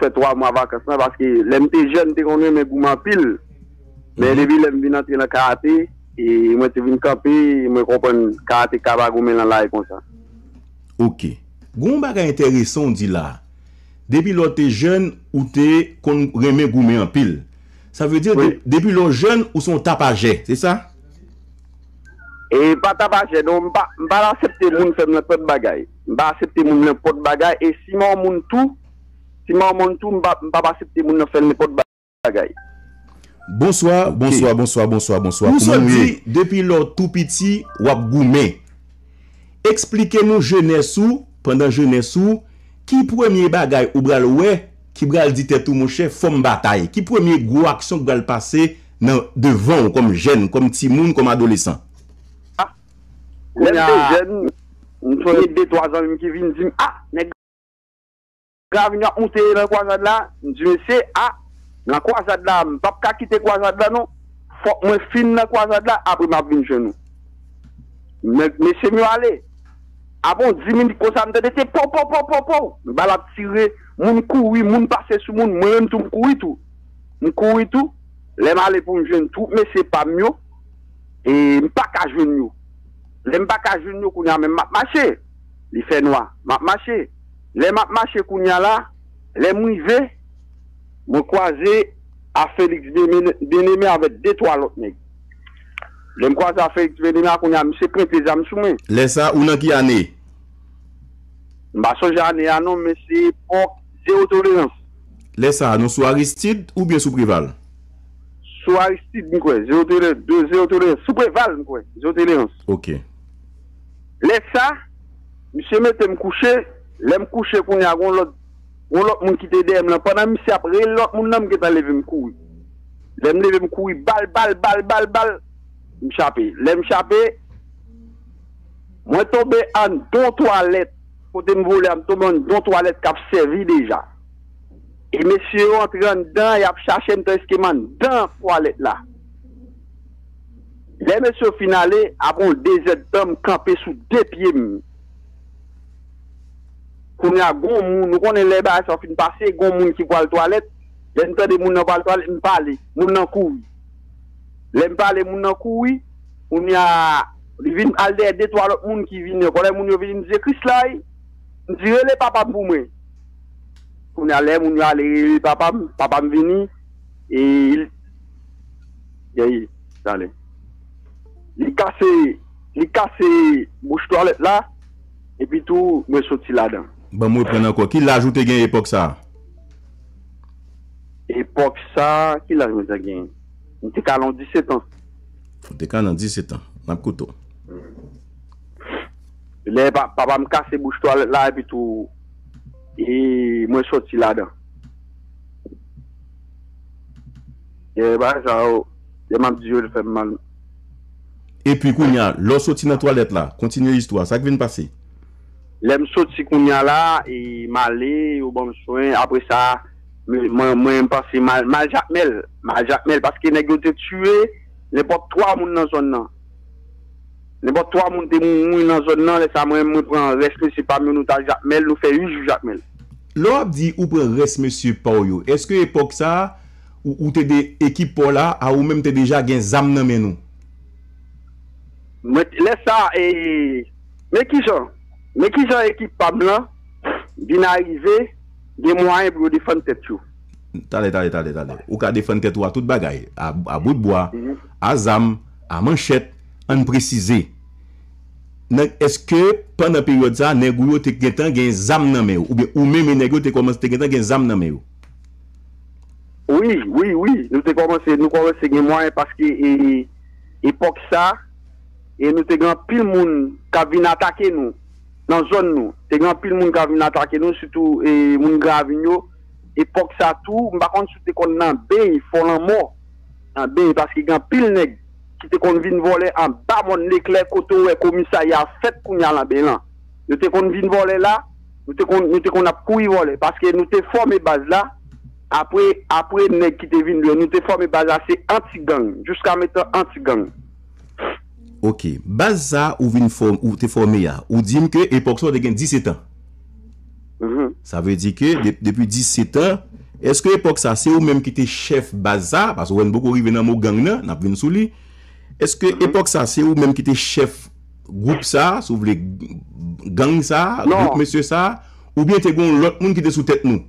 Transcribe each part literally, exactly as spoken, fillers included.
fè twa mwa vakans lan, paske lè m te jèn, m te konn renmen goumen anpil. Men depi lè m vin antre nan karate, e mwen te vin kanpe, mwen konprann karate ka pa goumen lan lari konsa. Ok. Gon yon bagay enteresan w di la. Depi lè w te jèn, ou te konn renmen goumen anpil. Sa vle di, de- depi lè w jèn, ou se yon tapajè, se sa? E pa tapajè, non, m pa, m pa aksepte moun fè m nenpòt bagay. M pa aksepte moun nenpòt bagay. E si m a yon moun tou, si m a yon moun tou, m pa, m pa aksepte moun nan fè m nenpòt bagay. Bonswa, bonswa, bonswa, bonswa, bonswa. Ou sot di, depi lè w tou piti, w ap goumen. Eksplike nou jenès ou, pandan jenès ou, ki premye bagay ou pral wè, ki pral di tèt ou, monchè, fò m batay? Ki premye gwo aksyon k pral pase nan devan w kòm jèn, kòm timoun, kòm adolesan? Lè m te jèn, m sonje de twa zanmi m ki vin di m, a, nèg Gravin yo ap moute nan kwazad la, m di, mesye, a, nan kwazad la, m p ap ka kite kwazad la non. Fòk mwen fin nan kwazad la, apre m ap vin jwenn ou. Men mesye m yo ale. Apre yon dis minit konsa, m tande se pow, pow, pow, pow, pow. Bal ap tire, moun kouri, moun pase sou moun, mwen menm tou m kouri tou. M kouri tou. Lè m ale pou m jwenn twoup mesye pa m yo, e m pa ka jwenn yo. Lè m pa ka jwenn yo, kounye a menm m ap mache. Li fè nwa. M ap mache. Lè m ap mache kounye a la, lè m rive, mwen kwaze a Felix Bien-Aimé avèk de twa lòt nèg. Lè m kwaze a Felix Bien-Aimé a, kounye a, misye prente zam sou mwen. Lè sa, ou nan ki ane? M pa sonje ane a non, men se epòk zewo tolerans. Lè sa a, nou sou Aristide oubyen sou Preval? Sou Aristide, m kwè. Zewo tolerans, de zewo tolerans. Sou Preval, m kwè. Zewo tolerans. Ok. Lè sa, misye mete m kouche. Lè m kouche, kounye a, gon lòt, gon lòt moun ki te dèyè m lan. Pandan misye ap rele lòt moun nan, m gentan leve m kouri. Lè m leve m kouri, bal, bal, bal, bal, bal, m chape. Lè m chape, mwen tonbe anndan yon twalèt. Kote m vole a, m tonbe anndan yon twalèt k ap sèvi deja. E mesye yo antre anndan, y ap chache m tandiske m anndan twalèt la. Lè mesye yo fin ale, apre yon dezèdtan, m kanpe sou de pye m. Kounye a, gon moun, ou konnen lè bagay sa yo fin pase, gon moun ki pral twalèt. Lè m tande moun nan pral twalèt, m pale. Moun nan kouri. Lè m pale, moun nan kouri. Kounye a, li vin al dèyè de twa lòt moun ki vin ankò. Lè moun yo vini, m di, se Krisla wi. M di, rele papa m pou mwen. Kounye a, lè moun yo ale rele papa m, papa m vini. E li, li kase, li kase bouch twalèt la. Epi tou, mwen soti ladan. Ban m reprann ankò. Ki laj ou te gen epòk sa a? Epòk sa a, ki laj mwen te gen? M te ka nan disèt an. Ou te ka nan disèt an. M ap koute w. Lè pa, papa m kase bouch twalèt la, epi tou, e mwen soti ladan. E bagay sa yo, lè m ap di yo, li fè m mal. Epi kounye a, lè w soti nan twalèt la, kontinye istwa, sa k vin pase? Lè m soti kounye a la, e m ale, yo ban m swen, apre sa, mwen, mwen, mwen, m panse m al, m al Jakmèl, m al Jakmèl, paske nèg yo te tiye nenpòt twa moun nan zòn nan. Nenpòt twa moun te mouri nan zòn nan, lè sa mwen, mwen pran rès mesye pa m yo, nou t al Jakmèl, nou fè uit jou Jakmèl. Lè w ap di ou pran rès mesye pa w yo, èske epòk sa a, ou, ou te de ekip pa w la, a ou menm te deja gen zam nan men nou? Mwen, lè sa, e, men kijan, men kijan ekip pa m lan vin arive, gen mwayen pou yo defann tèt yo. Talè, talè, talè, talè. Ou ka defann tèt ou a tout bagay, a, a bout bwa, a zam, a manchèt, ann presize. Nan, èske pandan peryòd sa a, nèg ou yo te gentan gen zam nan men yo, oubyen ou menm e nèg yo te kòmanse te gentan gen zam nan men yo? Wi, wi, wi. Nou te kòmanse, nou kòmanse gen mwayen paske, e, epòk sa, e nou te gen anpil moun k ap vin atake nou nan zòn nou. Te gen anpil moun k ap vin atake nou, sitou, e, moun Gravin yo. Epòk sa tou, m pa konn si w te konn nan Beny, Fò Lanmò, nan Beny, paske gen anpil nèg ki te konn vin vòlè anba mòn Leklè, kote w wè komisarya a fèt kounye a nan Beny lan. Yo te konn vin vòlè la, nou te konn, nou te konn ap kouri vòlè, paske nou te fòme baz la, apre, apre nèg ki te vin lwen, nou te fòme baz la, se anti-gang, jiska mentan anti-gang. Ok, baz sa ou vin fòm, ou te fòme a, ou di m ke epòk sa ou te gen disèt an. Mhm. Sa vle di ke de-, depi disèt an, Èske epòk sa, se ou menm ki te chèf baz sa? Paske ou wè n poko rive nan mo gang nan, n ap vin sou li. Èske epòk sa, se ou menm ki te chèf gwoup sa, si w vle, gang sa, gwoup mesye sa, oubyen te gen yon lòt moun ki te sou tèt nou?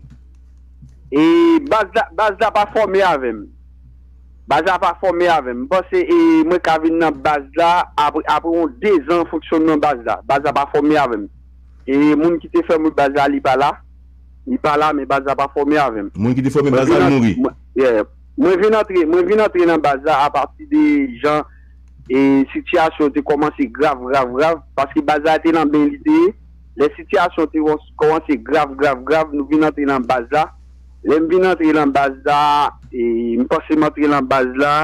E baz la, baz la pa fòme avè m. Baz la pa fòme avè m. M panse e mwen ka vin nan baz la apre, apre yon dezan fonksyonman baz la. Baz la pa fòme avè m. E moun ki te fè mwen baz la, li pa la. Li pa la, men baz la pa fòme avè m. Moun ki te fòme baz la, li mouri. Mwen vin antre, mwen vin antre nan baz la apati de jan e sitiyasyon te kòmanse grav, grav, grav, paske baz la te nan ben li te ye. Lè sitiyasyon te kòmanse grav, grav, grav, nou vin antre nan baz la. Lè m vin antre nan baz la, e m panse m antre nan baz la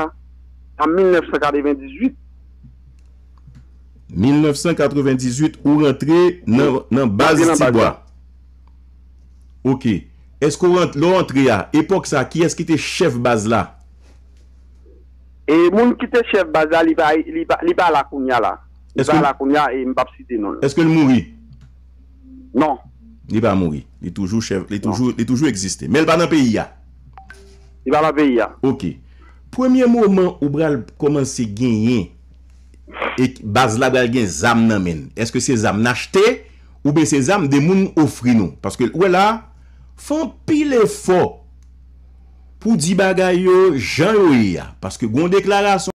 an mil nèf san katrevendizuit. Mil nèf san katrevendizuit, ou rantre nan, nan baz Tibwa. Ok. Èske w rant-, lè w antre a, epòk sa, kiyès ki te chèf baz la? E moun ki te chèf baz la, li pa, li pa, li pa la kounye a la. Li pa la kounye a e m p ap site non l. Èske l mouri? Non. Li pa mouri. Li toujou chèf, li toujou, li toujou egziste. Men l pa nan peyi a. Li pa nan peyi a. Ok. Premye moman ou pral kòmanse genyen e baz la pral gen zam nan men l. Èske se zam n achte oubyen se zam de moun ofri nou? Paske ou wè la, fè anpil efò pou di bagay yo jan yo ye a. Paske gon deklarasyon